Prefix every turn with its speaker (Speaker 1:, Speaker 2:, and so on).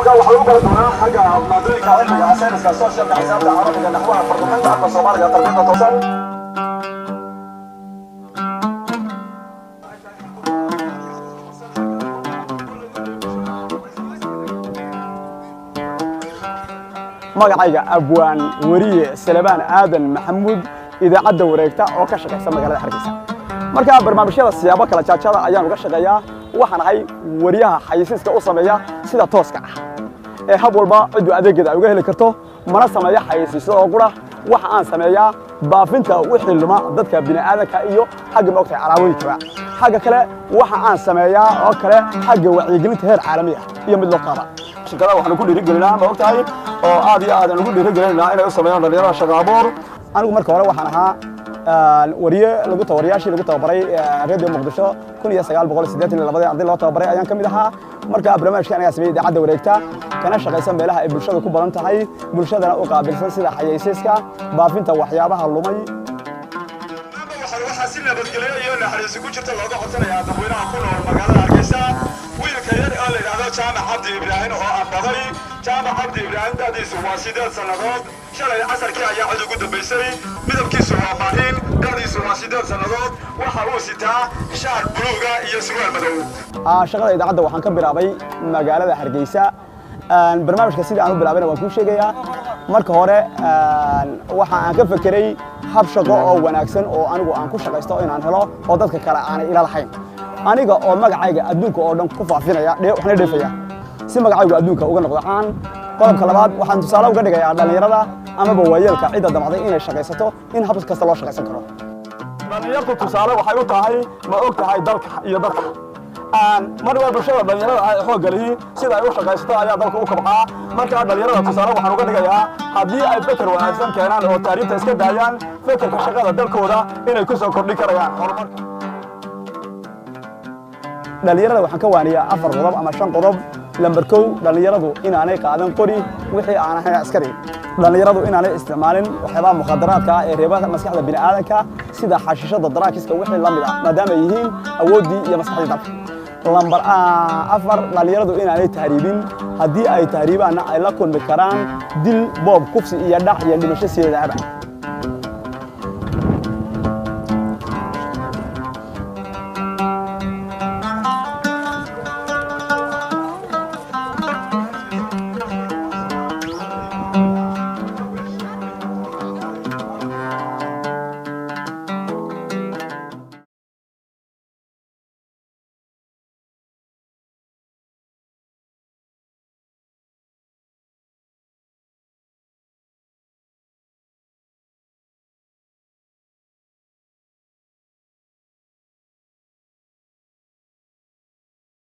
Speaker 1: Iskuulka waxaa lagu baran doonaa xagga maadooyinka cilmiga, sayniska, socialka, xisaabta, carabiga, naxwaha, farduqinta, afka Soomaaliga, tarbiyada toosan.
Speaker 2: Magacayga Abwaan Weriye Salebaan Aadan Maxamuud, idaacadda Wareegta oo ka shaqaysa magaalada Hargeysa. Marka barnaamijyada siyaabo kala jaajada ayaan uga shaqeeyaa. Waxaan ahay wariyaha xayeysiiska u sameeya sida tooska ah ee hab walba ciddu adeegeeda ay uga heli karto, mana sameeya xayeysiisyada oo qura. Waxa aan sameeyaa baafinta wixii luma dadka bini'aadanka iyo xagga maogtahay alaabooyinkaba. Xagga kale waxa aan sameeyaa oo kale xagga wacyigelinta heer caalami ah iyo mid loo qaaba
Speaker 1: shirkadaha. Waxaanu ku dhiirigelinaa, ma ogtahay, oo aad iyo aad aan ugu dhiirigelinaa inay u sameeyaan dhalinyarada shaqo abuur.
Speaker 2: Anigu marka hore waxaan ahaa wariye lagu tabariyaashii lagu tababaray Radio Muqdisho 1982-dii, arday loo tababaray ayaan ka mid ahaa. Marka barnaamijkan ayaa sameeyey idaacadda Wareegta, kana shaqaysan meelaha ay bulshada ku badan tahay, bulshadana u qaabilsan sida xayeysiiska, baafinta waxyaabaha lumay.
Speaker 1: Waxaa si nabadgelyo iyo naxariisi ku jirta looga codsanayaa dadweynaha ku nool magaalada Hargeysa wiilka yar oo la yidhaahdo Jaamac Cabdi Ibraahim oo ambaday. Jaamac Cabdi Ibraahim da'diisu waa 8 sannadood. Shalay casarkii ayaa cid ugu dambaysay. Midabkiisu waa maahin, da'diisu waa 8 sannadood. Waxa uu sitaa shaar buluuga iyo surwaal madow.
Speaker 2: Shaqada idaacadda waxaan ka bilaabay magaalada Hargeysa. Barnaamijka sidii aan u bilaabayna waan kuu sheegayaa. Marka hore waxa aan ka fekeray hab shaqo oo wanaagsan oo anigu aan ku shaqaysto inaan helo oo dadka kale aanay ila lahayn, aniga oo magacayga adduunka oo dhan ku faafinaya waxna dheefaya si magacaygu adduunka uga noqdo caan. Qodobka labaad, waxaan tusaale uga dhigayaa dhallinyarada amaba waayeelka cidda damacday inay shaqaysato in hab kasta loo shaqaysan karo.
Speaker 1: Dhalinyartu tusaale waxay u tahay, ma og tahay, dalka iyo dadka. Mar waa bulshada dhalinyarada ah ee xoogga lihi sida ay u shaqaysato ayaa dalka u kabcaa. Markaa dhalinyarada tusaale waxaan uga dhigayaa haddii ay feker wanaagsan keenaan oo taariikhta iska daayaan, fekerka shaqada dalkooda inay ku soo kordhin karayaan horumarka.
Speaker 2: Dhalinyarada waxaan ka waaniyaa 4 qodob ama 5 qodob. Lambar 1, dhalinyaradu inaanay qaadan qori wixii aan ahayn askari. Dhalinyaradu inaanay isticmaalin waxyaabaha mukhadaraadka ah ee reeba maskaxda bini'aadanka, sida xashiishada, daraakiska, wixii la mid ah, maadaama ay yihiin awooddii iyo maskaxdii dalka. Lambar 4, dhalinyaradu inaanay tahriibin. Haddii ay tahriibaanna ay la kulmi karaan dil, boob, kufsi iyo dhac iyo dhimasho sideedaaba.